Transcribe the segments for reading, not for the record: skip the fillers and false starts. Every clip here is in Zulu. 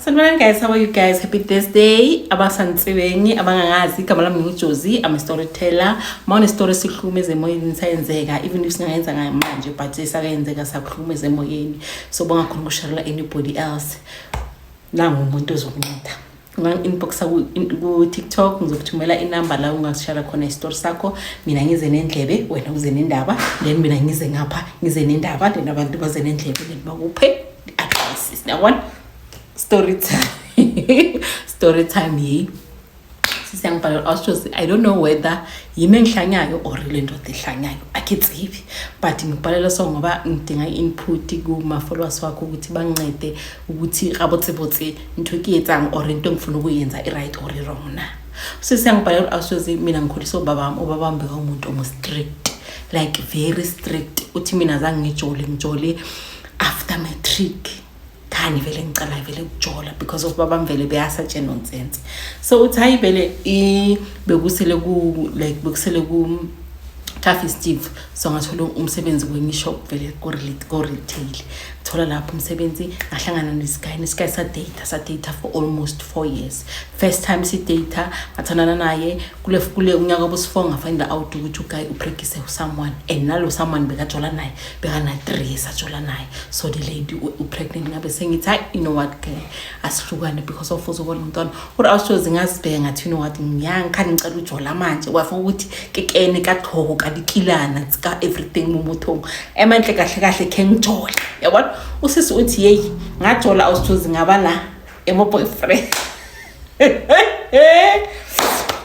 Sanibonani guys, how are you guys? Happy Thursday. Abasantsibeni abangangazi, igama lami nginguJozi, I'm a storyteller. Mawune story sihlukumeze emoyeni sayenzeka, even if singayenza manje but esakayenzeka sakuhlukumeza emoyeni. So bangakhona ukusharela anybody else. Nangu umuntu ozokunceda. Ungangi-inboxa ku-TikTok, ngizokuthumela inamba la ungasishara khona isitori sakho. Mina ngize nendlebe, wena uze nendaba, then mina ngize ngapha ngize nendaba, then abantu baze nendlebe, then bakuphe i-advice. Yabona? Story time, story time. Yi sisiyangibhalela awushozi, I don't know whether yimi engihlanyayo or le ndoda ehlanyayo, akhitsibi, but ngikubhalela so ngoba ngidinga i-input kuma-followers wakho ukuthi bangincede ukuthi gabotsebotse ntho ke etsang or into engifuna ukuyenza i-right or i-wrong na. Sisiyangibhalela awushozi, mina ngikhulisa ubaba wami. Ubaba wami bekawumuntu omo-strict, like very strict. Uthi mina zange ngijole, ngijole after matric, khani vele ngicala vele ukujola because of baba vele beyasuch nonsense. So uthi hayi vele bekusele ku like bekusele ku tough Steve, so ngathola umsebenzi kwenye shop vele ko-retail. Thola lapho umsebenzi, ngahlangana nesiguy, nesiguy sadata, sadata for almost 4 years. First time sidata, ngathandana naye kule unyaka obusi-4, ngafind out ukuthi uguy upregnise someone, and nalo someone bekajola naye bekana 3 years ajola naye. So the lady upregnant. Ngabe sengithi, hayi, you know what ke, asihlukane because of uzobona umntwana. Uri awushozi, ngazibheka ngathi, you know what, ngiyangikhani ngicela ujola manje, wafika ukuthi ke kene ka tlhogo ka dikilana ka everything mo mothong emantle kahle kahle khe ngijole, yabona. Usisi uthi yeyi, ngajola awusithozi, ngaba la emo-boyfriend.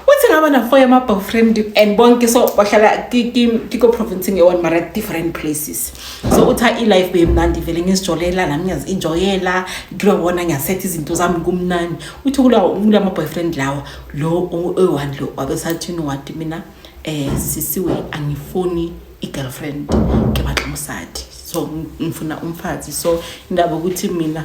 Uthi ngaba na-four yama-boyfriend and bonke so bahlala kiko province nge-one mara different places. So uthi i-life beyimnandi vele, ngizijolela nami, ngiyazi-enjoyela, kulobona ngiyasetha izinto zami, kumnandi. Uthi kulama boyfriend lawa, lo oyi-one lo wabesathi, you know what, mina sisiwe angifuni i-girlfriend, ke batla mosadi, so ngifuna umfazi. So indaba ukuthi mina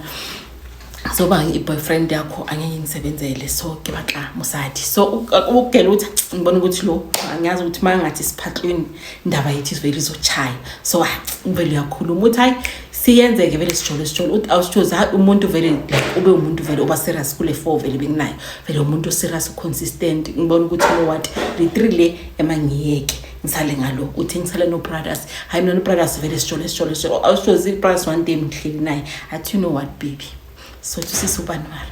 zoba i-boyfriend yakho angeke ngisebenzele, so ke batla mosadi. So ukugela ukuthi ngibona ukuthi lo angiyazi ukuthi uma ngathi siphahlweni indaba yethu vele izochaya. So vele uyakhuluma, uthi hayi, siyenzeke vele sijole, sijole. Uthi awusithozi, hayi, umuntu vele like ube umuntu vele oba serious kule four vele benginayo, vele umuntu serious, consistent. Ngibona ukuthi, you know what, le three le emangiyeke, ngisale ngalo. Uthi ngisale no-brothers. Hayi, mina no-brothers vele sijole, sijole, sijole. Awusithozi, brothers one day ngihleli naye, athi, you know what, baby. So thi sisi, ubani mara?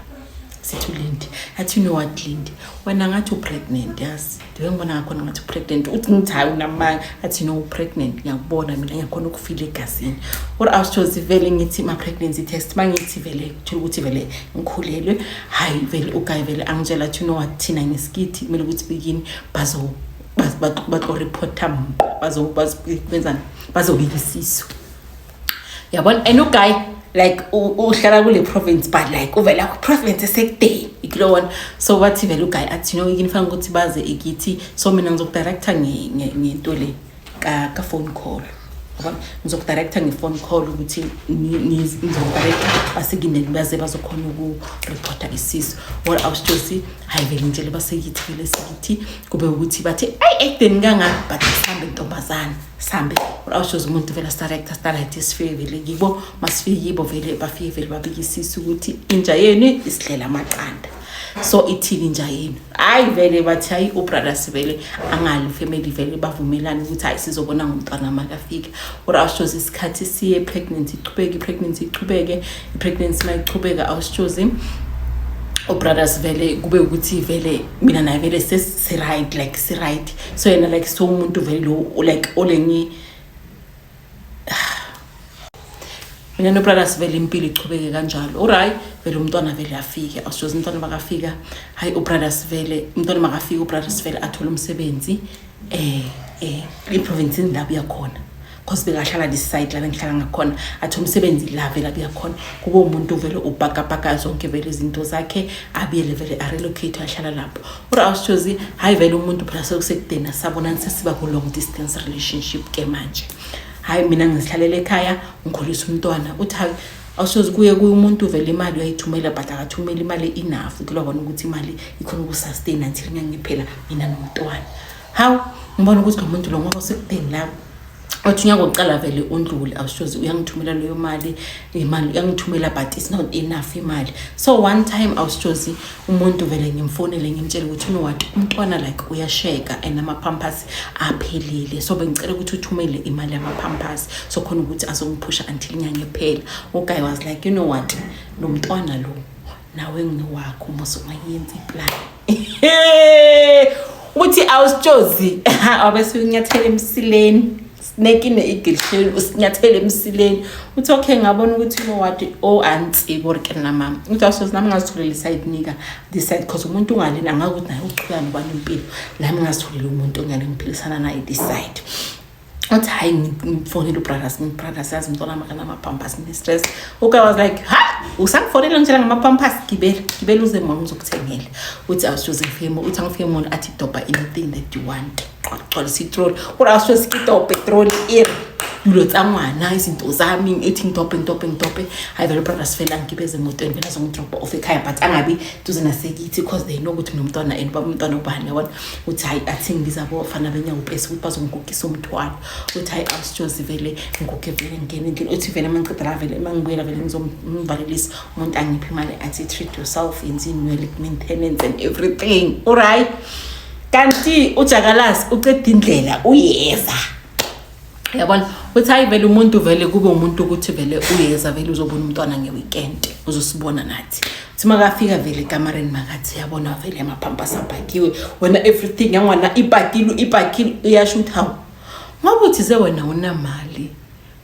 Sithi uLindi. Athi, you know what, Lindi, wena ngathi upregnant, yazi ndiwe ngibona ngakhona ngathi upregnant. Uthi ngithi, hayi, unamanga. Athi, no, upregnant, ngiyakubona mina, ngiyakhona ukufila egazini. Or awusithozi, vele ngithi ma-pregnancy test, mangithi vele kuthola ukuthi vele ngikhulelwe. Hayi vele uguy vele angitshela athi, you know what, thina ngesikithi kumele ukuthi bekini bazo batlo-reporta, benzani, bazobika isisu, yabona. And uguy like uhlala kule province, but like uvela ku-province esekudeni ikulo one. So bathi vele uguy athi, you know, yini fanele ukuthi baze ikithi, so mina ngizokudirecta ngento le ka-phone call, yabona, ngizokudirecta nge-phone call ukuthi ngizokudirecta basekindeni baze bazokhona ukureporta isisu. Or awusithosi, hayi vele ngitshele basekithi, vele sikithi kube ukuthi bathi ayi ekudeni kangaka, but sihambe ntombazane, sihambe. Or awushozi, umuntu vele sidirecta, sidirect, sifike vele kibo. Masifike kibo vele bafike vele babika isisu ukuthi inja yenu isidlela amaqanda. So ithini inja yenu? Hayi vele bathi, hayi, ubrothers vele angali family vele bavumelana ukuthi hayi, sizobona ngomntwana makafika. Or awushozi, isikhathi siye, pregnancy ichubeke, i-pregnancy ichubeke, i-pregnancy mayichubeka, awushozi, ubrothers vele kube ukuthi vele mina naye vele sesi-right, like si-right. So yena like so umuntu vele lo like olenye mina nobrothers vele impilo ichubeke kanjalo. Alright, vele umntwana vele afike. Awushozi, umntwana makafika, hayi, ubrothers vele umntwana makafika, ubrothers vele athole umsebenzi eprovinsini la buya khona, cause bekahlala this side la bengihlala ngakhona. Athi umsebenzi la vele abuya khona, kube umuntu vele upakapaka zonke vele izinto zakhe, abuyele vele arelocate, ahlala lapho. Uri awusithozi, hayi vele umuntu phela sekusekudeni, asabonani, sesiba ku-long distance relationship ke manje. Hayi, mina ngizihlalele ekhaya, ngikhulisa umntwana. Uthi hayi, awusoze kuye kuye umuntu vele imali uyayithumela, but akathumeli imali enough kulobona ukuthi imali ikhona ukusustain until ngiyangiphela mina nomntwana. Hawu, ngibona ukuthi lo muntu lo ngoba sekudeni la. Wathi unyaka wokuqala vele undlule, awushozi uyangithumela leyo mali, imali uyangithumela, but it's not enough imali. So one time, awushozi, umuntu vele ngimfonele, ngimtshele ukuthi, you know what, umntwana like uyasheka and ama-Pampers aphelile, so bengicela ukuthi uthumele imali yama-Pampers so khona ukuthi azongiphusha until inyanga iphela. Uguy was like, you know what, lo mntwana lo nawe nginowakho mos, ungayenza iplan. Uthi awusitshozi, abese unyathela emsileni, snake ine-eagle, usinyathela emsileni. Uthi okay, ngabona ukuthi, you know what, oh, antsiko or ke nna mama. Uthi awusitshozi, nami ngazitholela i-side nigga this side, 'cause umuntu ungaleni angakuthi naye uchubeka nobani impilo, nami ngazitholela umuntu ongane ngiphilisana naye this side. Uthi hayi, ngifonele ubrothers, brothers, yazi umntwana wami akanama-Pampers, ngine-stress. Okay, I was like, ha, usangifonela ngitshela ngama-Pampers, gibela, gibela uze mama, ngizokuthengela. Uthi awushoze ngifike, uthi angifike emall, athi dobha anything that you want, gcwalisa itroli. Uri awushoze ke tope troli ere dilo tsa ngwana, izinto zami, ethi ngidobhe, ngidobhe, ngidobhe. Hayi vele, brothers vele angibeze emotweni, vele azongidrobha off ekhaya, but angabi duze nasekithi because they know ukuthi nomntwana and baba umntwana ubani, yabona. Uthi hayi, athi ngibiza abofana benyawo pesi ukuthi bazongigugisa umthwalo. Uthi hayi, awusitshozi, vele ngiguge, vele ngingena endlini. Uthi vele mangiceda la, vele mangibuyela, vele ngizomvalelisa umuntu, angiphi imali, athi treat yourself, yenza inwele, maintenance and everything. Alright, kanti ujakalasi uceda indlela uyeza, yabona. Uthi hayi vele, umuntu vele kube umuntu ukuthi vele uyeza, vele uzobona umntwana nge-weekend, uzosibona nathi. Uthi makafika vele ekamareni, makathi yabona vele ama-Pampers apakiwe wena, everything yangwana ipakile, ipakile. Uyasho ukuthi hawu, ngoba uthi ze wena unamali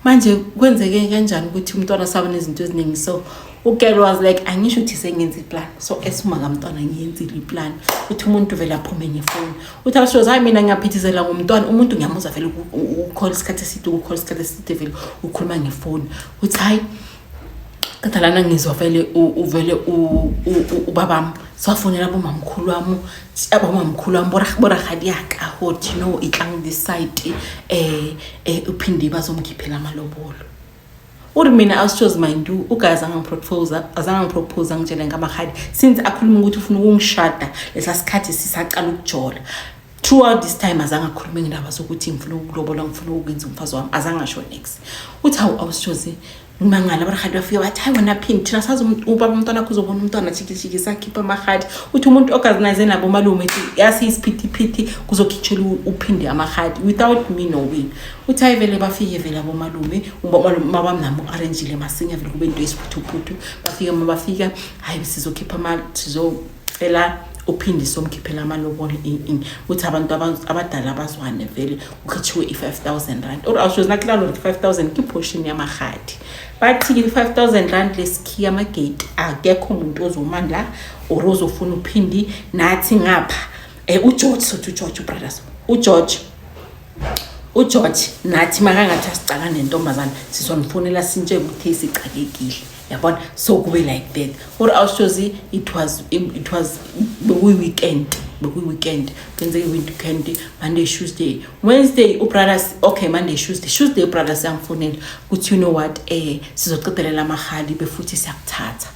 manje, kwenzeke kanjani ukuthi umntwana sabe nezinto eziningi? So ugirl was like, angisho ukuthi sengenza iplan, so esuma kamntwana ngiyenzile iplan. Uthi umuntu vele aphume ngefoni. Uthi awushoza, hayi, mina ngiyaphithizela ngomntwana, umuntu ngiyamuzwa vele ukhola isikhathi eside, ukhola isikhathi eside, vele ukhuluma ngefoni. Uthi hayi, qeda lana ngizwa vele uvele ubabami siwafonela abomamkhulu wami, abomamkhulu wami boragadiaka hothi no itlang this side, uphinde bazomkhiphela amalobolo. Uri mina awusitshozi, mind you, uguy azange ngipropose, azange ngipropose, angitshele ngamahadi since akhuluma ukuthi ufuna ukungishada lesa sikhathi sisaqala ukujola. Throughout this time azange akhulume ngendaba zokuthi ngifuna ukulobola, ngifuna ukwenza umfazi wami, azange asho next. Uthi hawu, awusitshozi, ngimangala, abarhadi bafike bathi, hayi wena phindi, thina sazi ubaba umntwana akho uzobona umntwana jikijiki, sakhipha amahadi. Uthi umuntu organize nabo malume ethi yasiyisiphithiphithi, kuzokhitshelwa uphinde amahadi without me knowing. Uthi hayi vele, bafike vele abomalume, mabami nami u-arrangile masinya vele kube into yesiphuthuphuthu. Bafika, mabafika, hayi, sizokhipha sizocela uphinde somkhiphela amalobolo in uthi abantu abadala bazwane, vele kukhitshiwe i-R5000. Or awushozi nakulalo 5000 ke portion yamahadi, bathi ke R5000 lesikhiya amagate, akekho umuntu ozoma la or ozofuna uphindi nathi ngapha. UGeorge, sothi uGeorge, ubrothers uGeorge, uGeorge nathi makangathi asicaka nentombazana, sizonifonela sintshele ukuthi sicakekile, yabona. So kube like that. Or awushozi, it was bekuyi-weekend, bekuyi-weekend, kwenzeke i-weekend, Monday, Tuesday, Wednesday, ubrothers, okay, Monday, Tuesday, Tuesday ubrothers yangifonela ukuthi, you know what, sizocedelela amahali befuthi siyakuthatha.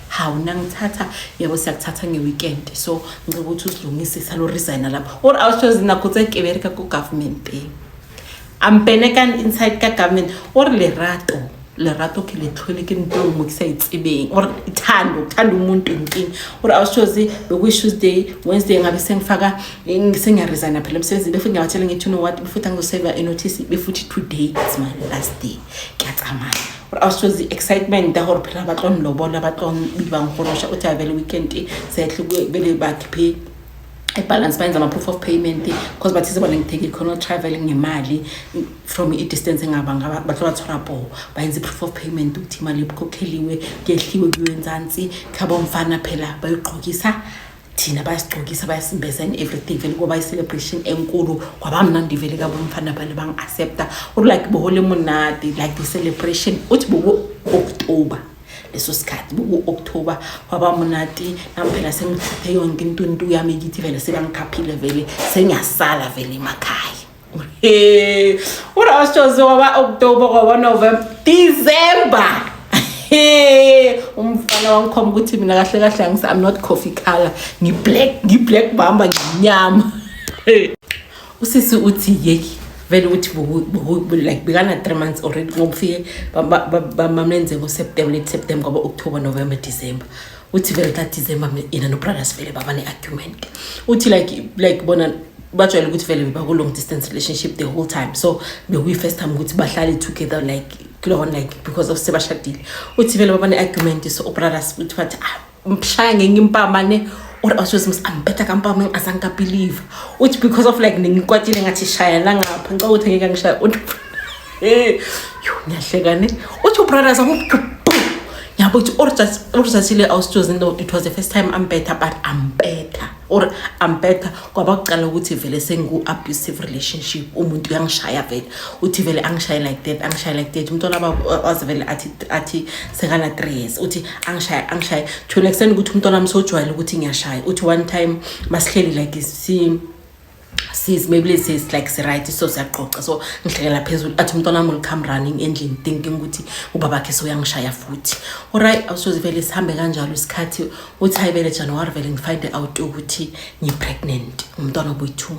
Hawu, nangithatha, yebo, siyakuthatha nge-weekend, so ngicela ukuthi uzilungise, salo resigna lapho. Or awushozi, nakho tse ke bereka ko government, ampenekan inside ka government. Or lerato, lerato ke letlhole ke nto nngwe ke sa e tsebeng, or ithando, ukuthanda umuntu inkinga. Or awushozi, bekuyi-Tuesday, Wednesday ngabe sengifaka, sengiyaresigna phela emsebenzini, befuthi ngiyabatshela ngithi, you know what, befuthi angizoseva inotice, befuthi today it's my last day, kuyatsamaya. Or awushozi, excitement ya gore phela ba tlo nlobola, ba tlo bangorosha. Uthi avele weekend sehle, vele bakhiphe i-balance, bayenza ama-proof of payment because bathi sebona ngitheke khona travel ngemali from i-distance engaba ngaba batlo ba tshwara poo, bayenza i-proof of payment ukuthi imali ikhokheliwe, kuyehliwe kuyiwe enzansi khabo mfana phela, bayogqokisa thina, bayasigcokisa, bayasimbeza and everything. Vele kwaba i-celebration enkulu, kwaba mnandi vele kabo mfana bale bangi-accepta. Uri like bohole monate, like the celebration. Uthi boku-October leso sikhathi, boku-October, kwaba monate. Nami phela sengithuthe yonke intuntu yami kithi, vele sebangikhaphile, vele sengiyasala vele emakhaya. Urashozi, waba October, kwaba November, December, umfana wangikhomba ukuthi mina kahle kahle angisi, I'm not coffee color, ngi-black, ngi-black bamba, ngimnyama. Usisi uthi yeyi, Vele uthi like bekana 3 months already ngoba ufike bamenze ngo-September, late September, kwaba October, November, December. Uthi vele that December yena no-brothers vele baba ne-argument. Uthi like bona bajwayele ukuthi vele bebaku-long distance relationship the whole time, so bekuyi-first time ukuthi bahlale together like kulona, like because of sebashadile. Uthi vele baba ne-argument, so ubrothers uthi bathi, ah, mshaya ngenye impama ne, or awusoze mus ambetha kampama, azange ka-believe. Uthi because of like nengikwatile, ngathi shaya la ngapha, ngicabanga ukuthi ngeke angishaya. Uthi, eh yo, ngiyahleka ne. Uthi ubrothers ngiyabo ukuthi orjasile awusitshozi, no, it was the first time I'm better, but I'm better or I'm better kwaba kucala ukuthi vele sengu-abusive relationship, umuntu uyangishaya vele. Uthi vele angishaye like that, angishaye like that. Umntwana waze vele athi sekana 3 years, uthi angishaye, angishaye to an extent ukuthi umntwana wami sojwayele ukuthi ngiyashaya. Uthi one time masihleli like si sis, maybe let's say it's like si-right, so siyaqoqa, so ngihlekela phezulu, athi umntwana wami will come running endlini thinking ukuthi ubabakhe soyangishaya futhi. Alright, awusoze vele sihambe kanjalo isikhathi. Uthi hayi vele January vele ngi-find out ukuthi ngi-pregnant umntwana obuyi-two.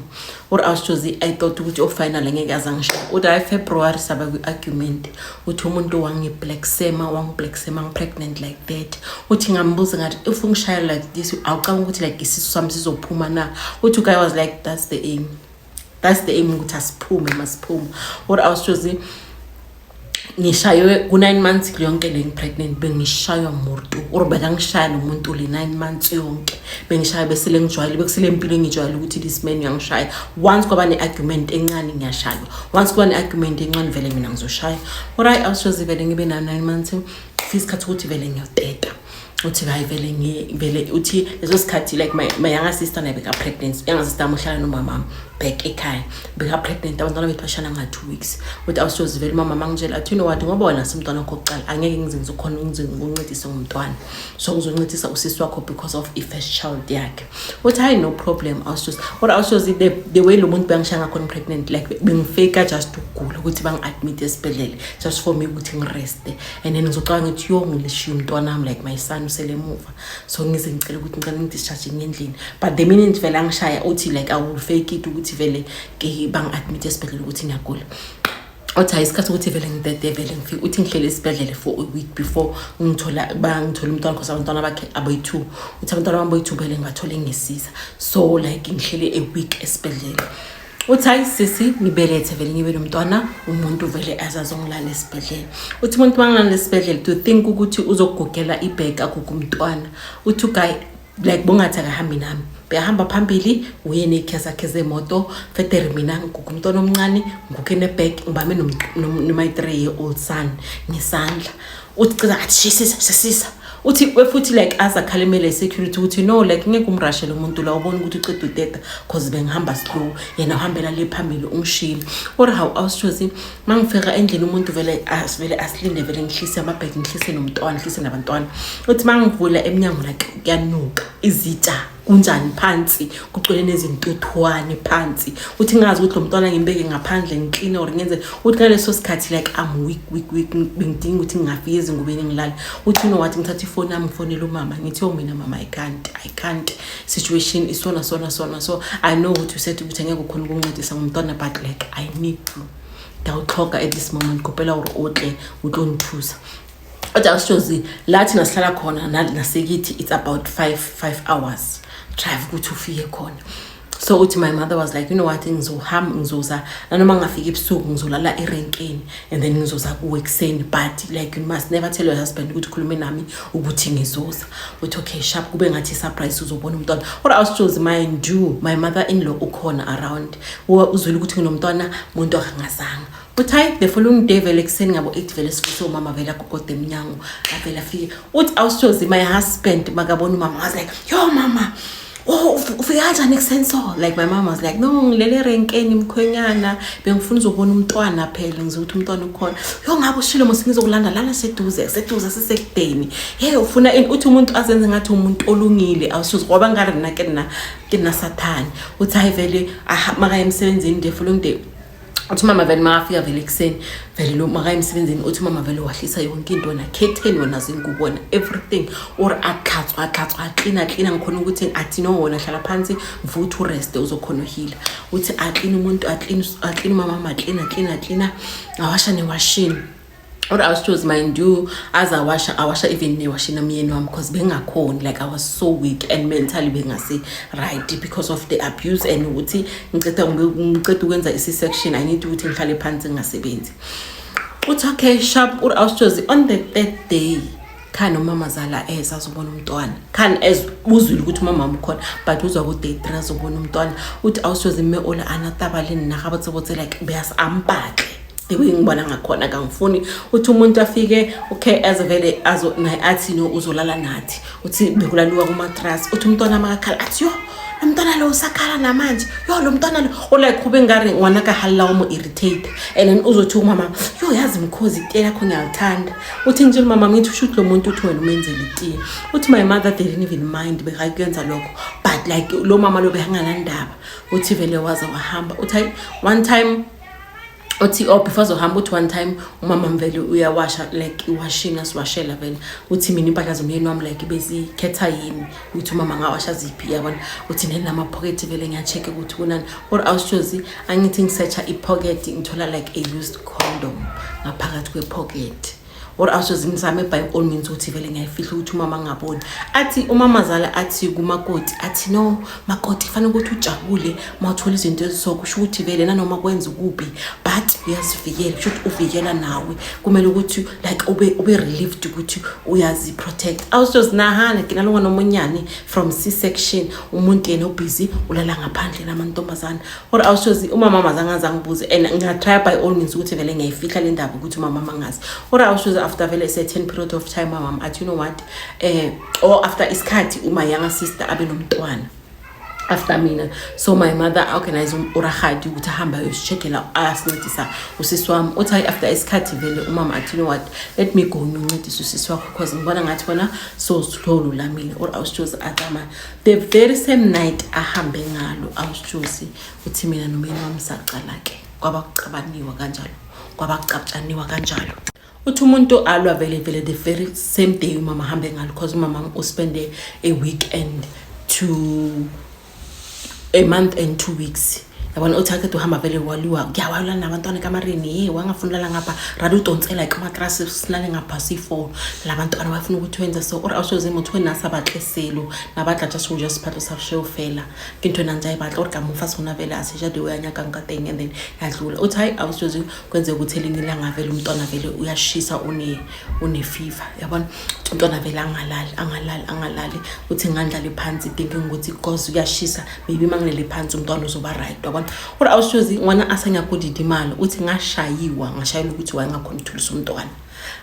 Or awusoze, I thought ukuthi oh, final, ngeke azangishaya. Uthi hayi, February saba kwi-argument. Uthi umuntu wangi-blacksema, wangi-blacksema ngi-pregnant like that. Uthi ngambuza ngathi, if ungishaya like this, awucabanga ukuthi like isisu sami sizophuma na? Uthi uguy was like, that's the aim, that's the aim, ukuthi asiphume, masiphume. Or awusoze ngishaywe ku-9 months yonke le ngi-pregnant, bengishaywa muntu or bekangishaya lo muntu le 9 months yonke bengishaya, besele ngijwayele, bekusele impilo engijwayele ukuthi this man uyangishaya. Once kwaba ne-argument encane, ngiyashaywa. Once kuba ne-argument encane, vele mina ngizoshaya. Alright, awusoze vele ngibe na-9 months, fika isikhathi ukuthi vele ngiyoteta. Uthi hayi vele vele uthi leso sikhathi like my younger sister naye beka-pregnant. Younger sister wami uhlala nomama back ekhaya, beka-pregnant, abantwana bethu bashana nga-2 weeks. Uthi awusoze vele umama mangitshela athi, you know what, ngoba wena simntwana wakho kucala, angeke ngize ngizokhona ngize ngikuncedise ngomntwana, so ngizoncedisa usisi wakho because of i-first child yakhe. Uthi hayi, no problem. Awusoze or awusoze the way lo muntu bengishaya ngakhona pregnant, like bengifika just ukugula ukuthi bangi-admit esibhedlele just for me ukuthi ngireste, and then ngizocabanga ngithi yo, ngilishiya umntwana wami, like my son usele emuva, so ngize ngicela ukuthi ngicela ngi-discharge ngendlini. But the minute vele angishaya, uthi like I will fake it ukuthi vele ke bangi-admit esibhedlela ukuthi ngiyagula. Uthi hayi, isikhathi ukuthi vele ngidede, vele ngifike, uthi ngihlele esibhedlele for a week before ngithola bangithola umntwana, because abantwana bakhe abayi-two. Uthi abantwana bami boyi-two vele ngibathole ngesiza, so like ngihlele a week esibhedlela. Uthi hayi sisi, ngibelethe vele, ngibe nomntwana, umuntu vele azazongilala esibhedlela. Uthi umuntu mangilala esibhedlela, to think ukuthi uzokugugela ibhek aguga umntwana. Uthi uguy like bongathi akahambi nami, behamba phambili uye ney'khiya zakhe zemoto federe, mina ngiguga umntwana omncane, ngiguge nebag, ngibambe no-my 3 year old son ngesandla. Uthi ciza athi shisisa, shisisa. Uthi futhi like aze akhalimele i-security ukuthi no, like ngeke umrashe lo muntu la, ubona ukuthi uceda uteta, cause bengihamba slow, yena uhambela le phambili, ungishile. Or hawu, awusithozi, uma ngifika endlini umuntu vele asivele asilinde, vele ngihlise amabhegi, ngihlise nomntwana, ngihlise nabantwana. Uthi uma ngivula emnyango, like kuyanuka izitsha, kunjani phansi, kugcwele nezintuthwane phansi. Uthi ngazi ukuthi lo mntwana ngimbeke ngaphandle, ngikline or ngenze. Uthi ngaleso sikhathi like I'm weak, weak, weak, bengidinga ukuthi ngingafiki ezingubeni ngilale. Uthi you know what, ngithatha ifoni yami, ngifonele umama, ngithi, oh mina mama, I can't, I can't, situation isona sona sona, so I know ukuthi usethi ukuthi angeke ukhona ukuncedisa ngomntwana, but like I need you, ngiyawuxhoga at this moment, kopela gore o tle o tlo nthusa. Kodwa awushozi la thina sihlala khona nasekithi, it's about 5 hours drive ukuthi ufike khona. So uthi my mother was like, you know what, ngizohamba, ngizoza nanoma ngingafika ebusuku, ngizolala erenkeni and then ngizoza kuwe ekuseni, but like you must never tell your husband ukuthi ukhulume nami ukuthi ngizoza. Uthi okay, sharp, kube ngathi surprise, uzobona umntwana. Or awusitshozi, mind you, my mother in law ukhona around, uzwile ukuthi nginomntwana, muntu akangazanga. Uthi hayi, the following day vele ekuseni ngabo-8 vele sifuse umama vele agogoda emnyango, avele afike. Uthi awusitshozi, my husband makabona umama was like, yo mama, oh, ufike kanjani ekuseni? So like my mom was like, no, ngilele erenkeni mkhwenyana, bengifuna uzobona umntwana phela, ngizokuthi umntwana ukhona. Yo, ngabe ushilo mos, ngizokulanda lana, seduze, seduze, sisekudeni. Hey, ufuna ini? Uthi umuntu azenze ngathi umuntu olungile, awusuzi ngoba ngari nna ke nna, ke nna sathane. Uthi hayi vele makaye emsebenzini the following day. Uthi umama vele makafika vele ekuseni vele lo makaya emsebenzini, uthi umama vele wahlisa yonke into, wena khetheni, wena zingubo, wena everything, or atlhatswa, atlhatswa, aklina, aklina. Ngikhona ukuthi athi no, wona hlala phansi mvuthi, ureste, uzokhona uhila. Uthi aklina umuntu, aklina, aklina umama, aklina, aklina, aklina, awasha newashini. Or awusitshozi, mind you, azawasha, awasha even newashini amyeni wami, because bengakhoni. Like, I was so weak and mentally bengasi right because of the abuse and ukuthi ngiceda ukwenza i-C-section. I need ukuthi ngihlale phansi, ngingasebenzi. Uthi okay, sharp. Ur awusitshozi, on the third day khani umamazala eza azobona umntwana. Khani as uzwile ukuthi umama ukhona, but uzwa ku-day 3 azobona umntwana. Uthi awusitshozi, mme ola anataba le nna gabotsebotse, like beyas ampatle the way ngibona ngakhona, kangifuni. Uthi umuntu afike, okay, as vele azo naye athi no, uzolala nathi. Uthi bekulaliwa kumatras. Uthi umntwana makakhala athi, "Yo, lo mntwana lo usakhala namanje, yo, lo mntwana lo." O like kube ngari ngwana ka halla o mo irritate. And then uzothi umama, "Yo, yazi mkhozi, itiye lakho ngiyalithanda." Uthi ngitshela umama, ngithi usho ukuthi lo muntu uthi wena umenzele itiye. Uthi my mother didn't even mind, bekakuyenza lokho, but like lo mama lo bekanganandaba. Uthi vele waze wahamba. Uthi hayi, one time uthi, oh, before azohamba, uthi one time umama vele uyawasha, like iwashini asiwashela vele. Uthi mina impahla zomyeni wami like bezikhetha yini ukuthi umama ngawasha ziphi, yabona? Uthi nenamaphokethi vele ngiya-check ukuthi kunani. Or awusitshozi, angithi ngisearcha ipocket, ngithola like a used condom ngaphakathi kwepocket. Or awusitshozi, ngizame by all means ukuthi vele ngiyayifihla ukuthi umama angaboni. Athi umamazala athi kumakoti, athi no, makoti, fanele ukuthi ujabule uma uthola izinto eziso, kusho ukuthi vele nanoma kwenza ukubi but uyazivikela, kusho ukuthi uvikela nawe, kumele ukuthi like ube relieved ukuthi uyazi-protect. Awusitshozi, nahana ke nalongwana omonyane from C-section, umuntu yena ubhizi ulala ngaphandle namantombazane. Or awusitshozi, umama mazange azangibuze and ngingatry by all means ukuthi vele ngiyayifihla le ndaba ukuthi umama mangazi. Or awusitshozi, after vele certain period of time, umama athi, you know what, or after isikhathi uma younger sister abe nomntwana after mina. So my mother organize urahadi ukuthi ahambe ayosicheckela, asincedisa usisi wami. Uthi hayi, after isikhathi vele umama athi, "You know what, let me go ngiyoncedisa usisi wakho because ngibona ngathi bona so solulamile." Or awusitshozi, atama the very same night ahambe ngalo, awusitshozi, uthi mina nomyeni wami sacala-ke, kwaba kucabaniwa kanjalo, kwaba kucatshaniwa kanjalo. Uthi umuntu alwa vele vele the very same day umama ahambe ngalo, because umama uspende a week and two, a month and 2 weeks, yabona. Uthi akade uhamba vele waliwa, kuyawalwa nabantwana ekamareni. Ye wangafuna ulala ngapha, rada udonsela kumatrasi, silale ngapha siyi-four labantwana, bafuna ukuthi wenze so. Or awushoze motho wena sa batle selo na batla just go ja sephatlo sa sheo fela, ke ntho ena ntse a e batla, ore ka mofa sona vele a seja the way a nyakang ka teng. And then yadlula. Uthi hayi, awushoze, kwenzeka ukuthi elinye ilanga vele umntwana vele uyashisa, une-fever, yabona. Uthi umntwana vele angalali, angalali, angalali. Uthi ngandlale phansi thinking ukuthi because uyashisa, maybe uma ngilele phansi umntwana uzoba right, wabona. Ore awushozi, ngwana a sa nyako didimala. Uthi ngashayiwa, ngashayela ukuthi wayengakhona ukuthulisa umntwana,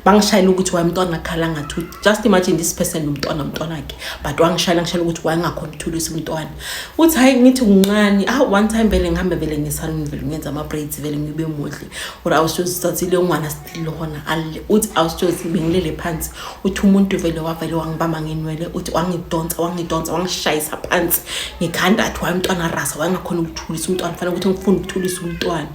bangishayela ukuthi waye umntwana akhala ngathi. Just imagine this person, umntwana, umntwanakhe, but wangishayela, ngishayela ukuthi wayengakhona ukuthulisa umntwana. Uthi hayi, ngithi kuncane, ah, one time vele ngihambe vele ngesaluni, vele ngenza ama-braids, vele ngibe muhle. Or awusitshozi, thathile ngwana still hona alle. Uthi awusitshozi, bengilele phansi. Uthi umuntu vele wavele wangibamba ngenwele. Uthi wangidonsa, wangidonsa, wangishayisa phansi ngikhanda. Athi waye umntwana rasa, wayengakhona ukuthulisa umntwana, fanele ukuthi ngifunde ukuthulisa umntwana.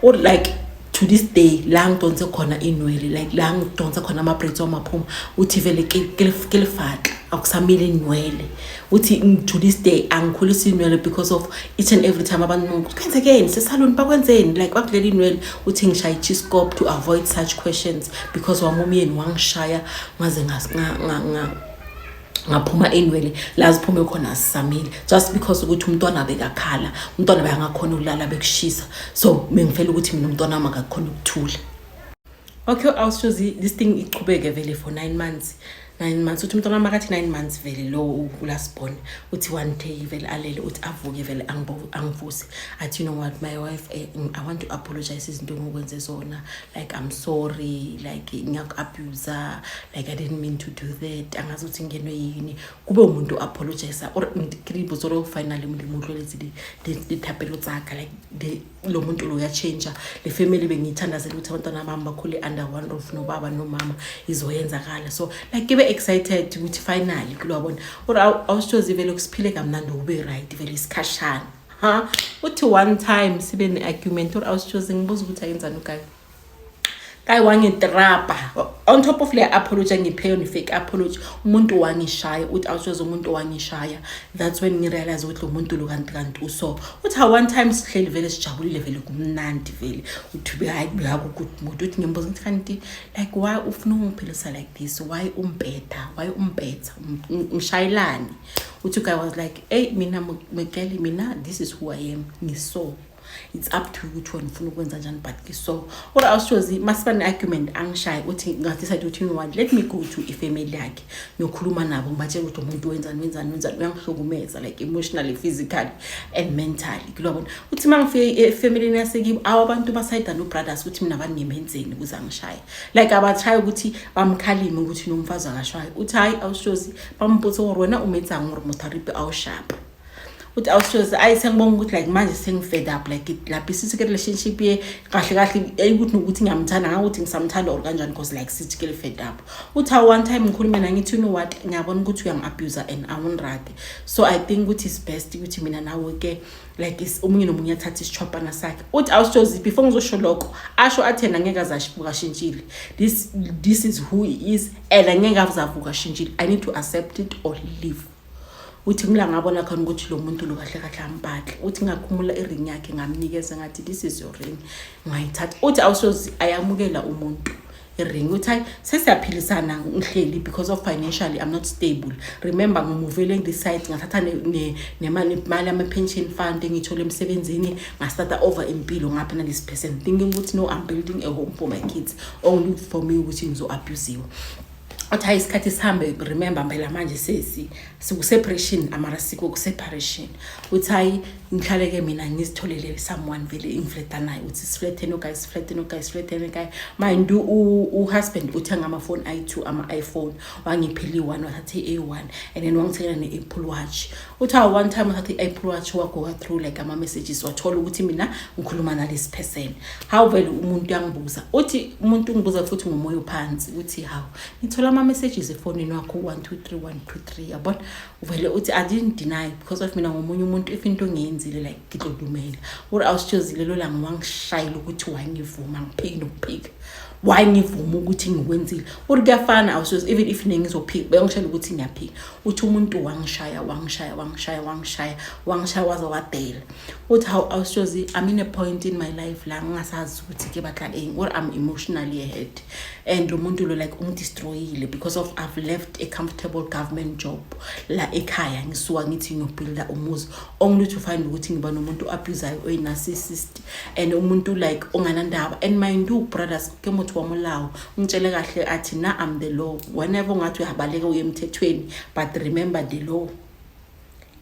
Or like to this day la ngidonse khona inwele, like la ngidonse khona ama-braids wamaphuma, uthi vele ke lefatla, akusamile inwele. Uthi to this day angikhulisi inwele because of each and every time abantu, "Kwenzekeni sesaluni? Bakwenzeni?" Like bakulela inwele. Uthi ngishaya i-chiskop to avoid such questions because wami umyeni wangishaya ngaze ngaphuma inwele, la ziphume khona sisamile, just because ukuthi umntwana bekakhala, umntwana bekangakhona ukulala, bekushisa, so bengifela ukuthi mina umntwana wami akakhona ukuthula. Okay, awushozi, this thing ichubeke vele for 9 months, 9 months. Uthi umntwana wami akathi 9 months vele lo last born. Uthi one day vele alele, uthi avuke vele angivuse, athi, "You know what, my wife, I want to apologize izinto engikwenze zona. Like, I'm sorry, like ngiyaku-abuse, like I didn't mean to do that, angazi ukuthi ngenwe yini." Kube umuntu apologize or ke dipotso gore finally Modimo o tlweletse dithapelo tsaka, like lo muntu lo uyatshentsha. Le family bengiyithandazela ukuthi abantwana bami bakhule under one roof nobaba nomama izoyenzakala. So like ke be excited ukuthi finally kulwabona or awusitshozi vele kusiphile kamnandi, ube right vele isikhashana. Ha, uthi one time sibe ne-argument, uri awusitshozi, ngibuza ukuthi ayenzani uguy. Guy wangitrapa on top of le apology angiphe yona, fake apology. Umuntu wangishaya. Uthi awusitshozi, umuntu wangishaya. That's when ngirealize ukuthi lo muntu lo kanti uso. Uthi ha, one time sihleli vele, sijabulile vele, kumnandi vele. Uthi hayi, bekaku-good mood. Uthi ngimbuza ukuthi kanti like why ufuna ungiphilisa like this? Why umbetha? Why umbetha? Ngishayelani? Uthi guy was like, "Hey, mina Mekeli, mina this is who I am, ngiso. It's up to you ukuthi wena ufuna ukwenza njani, but ngiso." Or awushozi, masiba ne-argument, angishaye. Uthi ngadecide ukuthi, you know what, let me go to ifamily yakhe, ngiyokhuluma nabo, ngibatshela ukuthi umuntu wenzani, wenzani, wenzani, uyangihlukumeza like emotionally, physically and mentally, kulobona. Uthi uma ngifike efamilini yasekibo, awu, abantu basayida no-brothers ukuthi mina baningimenzeni ukuze angishaye. Like abatry ukuthi bamkhalime ukuthi nomfazi akashwayo. Uthi hayi, awushozi, bambutse gore wena umetsang gore motho a ripe awushapa. Uthi awushozi, ayi, sengibonga ukuthi like manje sengi-fed up, like lapho isithi ke-relationship ye kahle kahle ukuthi nokuthi ngiyamthanda, ngakuthi ngisamthanda or kanjani, because like sithi ke fed up. Uthi awu, one time ngikhulume naye, ngithi, "You know what, ngiyabona ukuthi uyangi-abuse and awungirate, so I think ukuthi it's best ukuthi mina nawe ke like omunye nomunye athathe isitshwapana sakhe." Uthi awushozi, before ngizosho lokho, asho athi yena angeke aze avuka ashintshile. This is who he is and angeke aze avuka ashintshile. I need to accept it or leave. Uthi ngila ngabona khona ukuthi lo muntu lo kahle kahle ambadle. Uthi ngakhumula iring yakhe, ngamnikeza, ngathi, "This is your ring, ngayithatha." Uthi awusozi, ayamukela umuntu iring. Uthi hayi, sesiyaphilisana, ngihleli because of financially I'm not stable. Remember, ngimuvele this side, ngathatha nemali, imali yama-pension fund engiyithole emsebenzini, ngastarta over impilo ngapha nalesi person, thinking ukuthi no, I'm building a home for my kids, only for me ukuthi ngizo-abusiwa. Athi hayi, isikhathi sihambe. Remember phela manje sesi siku-separation, amara sikho ku-separation. Uthi hayi, ngihlale-ke mina, ngizitholele someone vele engiflirta naye. Uthi siflirte noguy, siflirte noguy, siflirte noguy. Mind u-husband uthenga amafoni ayi-two, ama-iPhone. Wangiphela i-one, wathatha i-A1, and then wangithengela ne-Apple Watch. Uthi awu, one time wathatha i-Apple Watch, wagoka through like ama-messages, wathola ukuthi mina ngikhuluma nalesi person. Hawu, vele umuntu uyangibuza. Uthi umuntu ungibuza futhi ngomoya ophansi uthi, "Hawu, ngithola ama-messages efonini wakho, 1 2 3 1 2 3, yabona?" Vele uthi I didn't deny because of mina ngomunye umuntu, if into ngiyenzile like ngidlodumela. Uri awusitshozile, lo langa wangishayela ukuthi wangivuma, ngiphiki nokuphika, why ngivuma ukuthi ngikwenzile. Uri kuyafana, awusoze, even if nengizophika, bengishela ukuthi ngiyaphika. Uthi umuntu wangishaya, wangishaya, wangishaya, wangishaya, wangishaya, waze wadela. Uthi how, awushozi, I'm in a point in my life la ngingasazi ukuthi ke batla eng, or I'm emotionally ahead and lo muntu lo like ungidestroyile because of I've left a comfortable government job la ekhaya, ngisuka ngithi ngiyobuilda umuzi, only to find ukuthi ngiba nomuntu abusayo, oyi-narcissist and umuntu like onganandaba. And mind you, brothers, ke motho wa molao. Ungitshele kahle athi na, I'm the law. Whenever ungathi uyabaleka uye emthethweni, but remember the law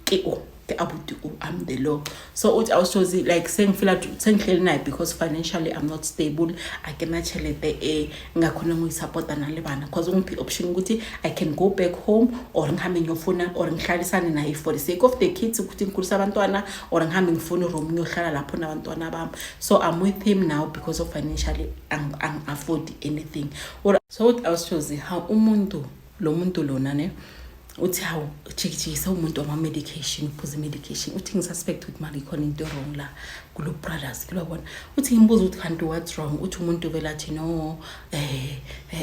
ke o ke abuti o, I'm the law. So uthi awushozi, like sengifila sengihleli naye because financially I'm not stable, akena tšhelete e ngakhona ngiyisupporta nale bana, because ungiphi option ukuthi I can go back home or ngihambe ngiyofuna or ngihlalisane naye for the sake of the kids, ukuthi ngikhulise abantwana, or ngihambe ngifune iroom ngiyohlala lapho nabantwana bami. So I'm with him now because of financially ang-afford anything. Or so uthi awushozi, how umuntu lo muntu lona ne, uthi hawu, jikijikisa umuntu wama-medication, uphuza i-medication. Uthi ngisuspect ukuthi mali ikhona into wrong la kulo brothers, kulobona. Uthi ngimbuza ukuthi kanti what's wrong? Uthi umuntu vele athi, "No,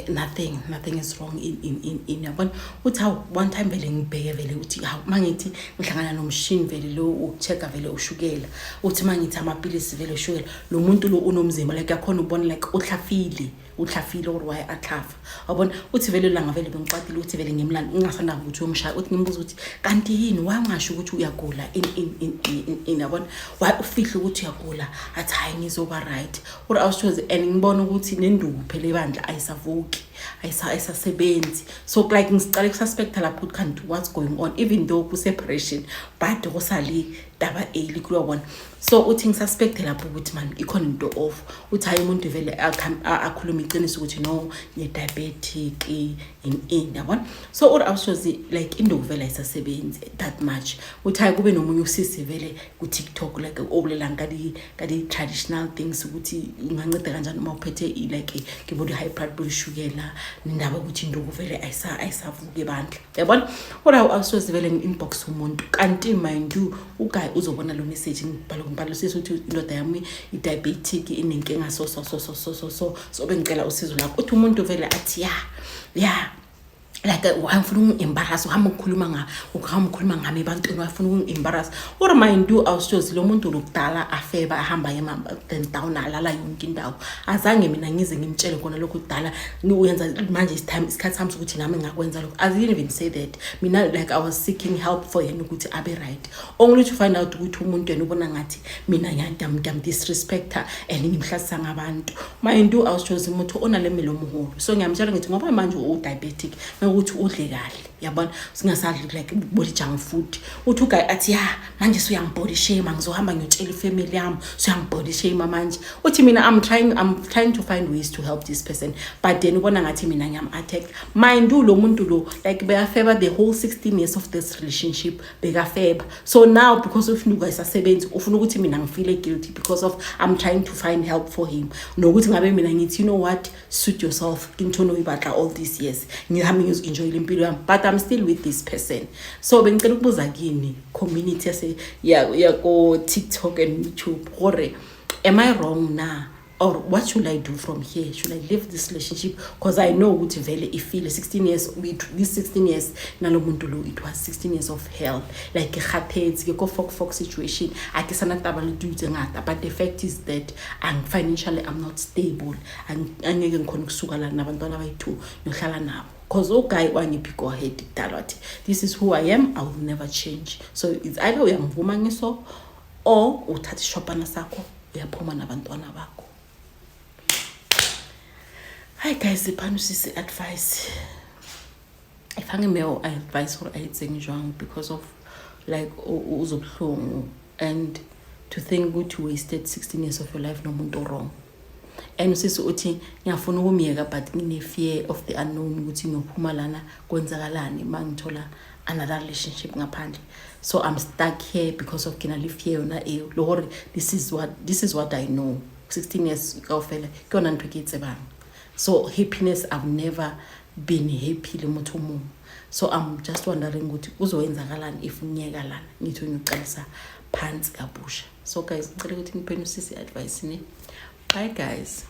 nothing, nothing is wrong in in in, in yabona. Uthi hawu, one time vele ngibheke vele uthi hawu, mangithi ngihlangana nomshini vele lo ukucheck-a vele ushukela. Uthi mangithi amapilisi vele ushukela, lo muntu lo unomzimba like yakhona ubona like uhlafile, uhlafile, or why ahlafa, wabona. Uthi vele langa vele bengikwatile, uthi vele ngimlanda ngingasandaba ukuthi uyongishaya. Uthi ngimbuza ukuthi kanti yini, wangasho ukuthi uyagula in in in in in, yabona, why ufihle ukuthi uyagula? Athi hayi, ngizoba right. Or awushozi, and ngibona ukuthi nenduku phela ebandla ayisavuki, ayisasebenzi. So like ngisicale kususpecta lapho ukuthi kanti what's going on, even though ku-separation, but kusale taba eli, kuyabona. So uthi ngisuspecte lapho ukuthi man, ikhona into off. Uthi hayi, umuntu vele akhulume iqiniso ukuthi no, nge-diabetic. In yabona, so uri awushozi like induku vele ayisasebenzi that much. Uthi hayi, kube nomunye usisi vele ku-TikTok, like obulelang ka di-traditional things, ukuthi unganceda kanjani uma uphethe like ke bo di-high blood, bo dishukela, nendaba yokuthi induku vele ayisavuki ebandla, yabona. Uri awusozi vele ngi-inbox umuntu, kanti mind you, uguy uzobona lo message ngibhala, ngibhala usisi ukuthi indoda yami i-diabetic, inenkinga, so so so so so so so so bengicela usizo lakho. Uthi umuntu vele athi ya like wayefuna ukungi-embarrass, uhamba ukukhuluma ngami ebantwini, wayefuna ukungi-embarrass. Uri mind you, awushozi, lo muntu lokudala afeba, ahamba then down, alala yonke indawo. Azange mina ngize ngimtshele kona lokhu kudala uyenza. Manje time, isikhathi sami sokuthi nami ngakwenza lokho. I didn't even say that. Mina, like, I was seeking help for yena ukuthi abe right, only to find out ukuthi umuntu yena ubona ngathi mina ngiyam-disrespecta and ngimhlasisa ngabantu. Mind you, awushozi, umuntu onale mmele omuholo, so ngiyamtshela ngithi ngoba manje u-diabetic, ukuthi udle kahle, yabona, singasadli like body junk food. Uthi uguy athi, "Ya, manje suyangibody shame, ngizohamba ngiyotshela ifamily yami, suyangibody shame manje." Uthi mina I'm trying to find ways to help this person, but then ubona ngathi mina ngiyam-attack. Mind you, lo muntu lo, like, bekafeba the whole 16 years of this relationship, bekafeba. So now, because of induku ayisasebenzi, ufuna ukuthi mina ngifeel guilty because of I'm trying to find help for him, nokuthi ngabe mina ngithi, "You know what, suit yourself, ke ntho o e batla all these years, ngihambe ngizi-enjoyile impilo yami," but I'm still with this person. So bengicela ukubuza kini, community yase yako TikTok and YouTube, gore am I wrong na, or what should I do from here? Should I leave this relationship? Because I know ukuthi vele ifile 16 years. This 16 years nalo muntu lo, it was 16 years of hell. Like, ke kgathetse, ke ko fok fok situation, a ke sana taba le dilo tse ngata, but the fact is that I'm financially, I'm not stable. Angeke ngikhona ukusuka la nabantwana abayi-two ngiyohlala nabo, because uguy wangiphi go ahead kudala, wathi, "This is who I am, I will never change." So it's either uyangivuma ngiso or uthatha ishopana sakho, uyaphuma nabantwana bakho. Hi guys, iphani usisi advice, if angimewo advice gore a etseng jwang, because of like uzobuhlungu and to think ukuthi wasted 16 years of your life nomuntu wrong. And usisi uthi ngiyafuna ukumyeka, but ngine-fear of the unknown, ukuthi ngiyophuma lana kwenzakalani uma ngithola another relationship ngaphandle. So I'm stuck here because of ke na le fear yona eo, le gore this is what I know. 16 years kaofela ke yona ntho e ke e tsebang. So happiness, I've never been happy le motho o mongwe. So I'm just wondering ukuthi kuzoyenzakalani if ngiyeka lana, ngithi ngiyoqalisa phansi kabusha. So guys, ngicela ukuthi nipheni usisi advice ne. Bye guys.